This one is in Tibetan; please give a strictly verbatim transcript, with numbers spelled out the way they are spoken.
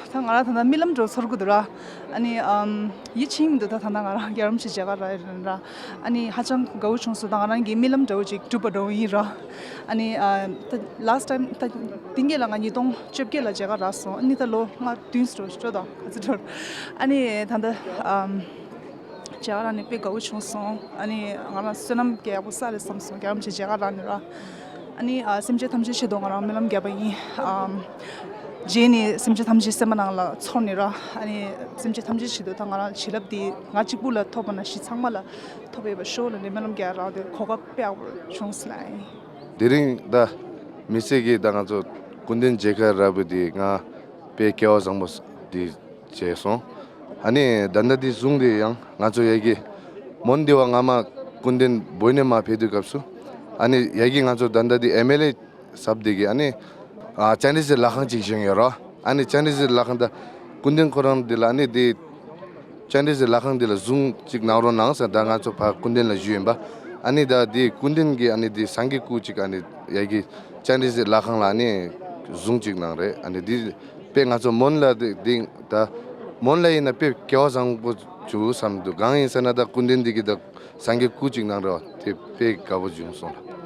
ད་ང་རང་ད་ལྟ་རྨི་ལམ་འདྲ་བོ་ཚོར་གི་འདུག་ར། ཨ་ནི་ཨམ་ཡིད་ཆེས་མི་འདུག་ད་ད་ལྟ་ང་རང་རྒྱལ་རམ་ཞིག་མཇལ་ཁ་རག་ཡོད་ར། ཨ་ནི་ཧ་ཅང་དགའ་བོ་བྱུང་སོང་། ད་ང་རང་གི་རྨི་ལམ་འདྲ་བོ་ཅིག་འགྲུབ་པ་འདྲ་བོ་ཡིན་ར། ཨ་ནི་ཨ་ད་last time ད་དེང་གི་ལ་ང་ཉིས་སྟོང་བཅོ་བརྒྱད་ལ་མཇལ་ཁ་རག་སོང་། ཨ་ནི་ད་ལོ་ལྔ་བདུན་ཙམ་འགྲོ་འགྲོ་དང་ག་ཚོད་འགྲོ། ཨ་ནི་ད་ལྟ་ཨམ་མཇལ་ཁ་རག་ནས་དཔེ་དགའ་བོ་བྱུང་སོང་། ཨ་ནི་ང་རང་བསོད་ནམས་རྒྱག་ཡག་པོ་བསགས་རེད་བསམ་སོང་། རྒྱལ་རམ་ཞིག་མཇལ་ཁ་རག་ནས་ར། ཨ་ནི་ཨ་སེམས་ཅན་ཐམས་ཅད་ཆེད་དུ་ང་རང་རྨི་ལམ་བརྒྱབ་པ་ཡིན། ཨམ་རྗེས་ནས་སེམས་ཅན་ཐམས་ཅད་སེམས་པ་ནང་ལ་ཚོར་ནས་ར། ཨ་ནི་སེམས་ཅན་ཐམས་ཅད་ཆེད་དུ་ད་ང་རང་བྱིན་རླབས་འདི་ང་གཅིག་པུ་ལ་ཐོབ་པ་ནང་བཞིན་ཚང་མ་ལ་ཐོབ་ཡོད་པ་ཤོག་ལབ་ནས་རྨི་ལམ་བརྒྱབ་རག་དེ་གོ་སྐབས་དཔེ་ཡག་པོ་བྱུང་སོང་ལ་ཡིན། དེ་རིང་ད་མི་ཚེ་གི་ད་ང་ཚོ་སྐུ་མདུན་མཇལ་ཁ་རག་པ་འདི་ང་དཔེ་སྐལ་བ་བཟང་པོ་འདི་བྱས་སོང་། ཨ་ནི་ད་ལྟ་འདི་བཟུང་སྟེ་ཡང་ང་ཚོ་ཡ་གི་མོན་འདི་བ་ང་མ་སྐུ་མདུན་བོད་ནས་མ་ཕེབས་དུས་སྐབས་སུ། ཨ་ནི་ཡ་གི་ང་ཚོ་ད་ལྟ་འདི་ཨེམ་ཨེལ་ཨེ་ཟབ་འདི་གི་ཨ་ནི་ཨ་ཅན་རི་ཟི་ལྷ་ཁང་ཅིག་བཞེངས་ཡོད་རོ། ཨ་ནི་ཅན་རི་ཟི་ལྷ་ཁང་ད་སྐུ་མདུན་ཁོ་རང་འདི་ལ་ཨ་ནི་འདི་ཅན་རི་ཟི་ལྷ་ཁང་འདི་ལ་བཟུང་ཅིག་གནང་རོགས་གནང་ཟེར། ད་ང་ཚོ་ཕ་སྐུ་མདུན་ལ་ཞུས་ཡིན་པ། ཨ་ནི་ད་འདི་སྐུ་མདུན་གི་ཨ་ནི་འདི་སངས་རྒྱས་སྐུ་ཅིག་ཨ་ནི་ཡ་གི་ཅན་རི་ཟི་ལྷ་ཁང་ལ་ཨ་ནི་བཟུང་ཅིག་གནང་རེད། ཨ་ནི་འདི་དཔེ་ང་ཚོ་མོན་ལ་འདི་འདི་ད་མོན་ལ་ཡིན་ན་དཔེ་སྐལ་བ་བཟང་པོ་བྱུང་བསམ་འདུག་གང་ཡིན་ཟེར་ན་ད་སྐུ་མདུན་འདི་གི་ད་སངས་རྒྱས་སྐུ་ཅིག་གནང་རེད་བ། དེ་དཔེ་དགའ་པོ་བྱུང་སོང་ལ།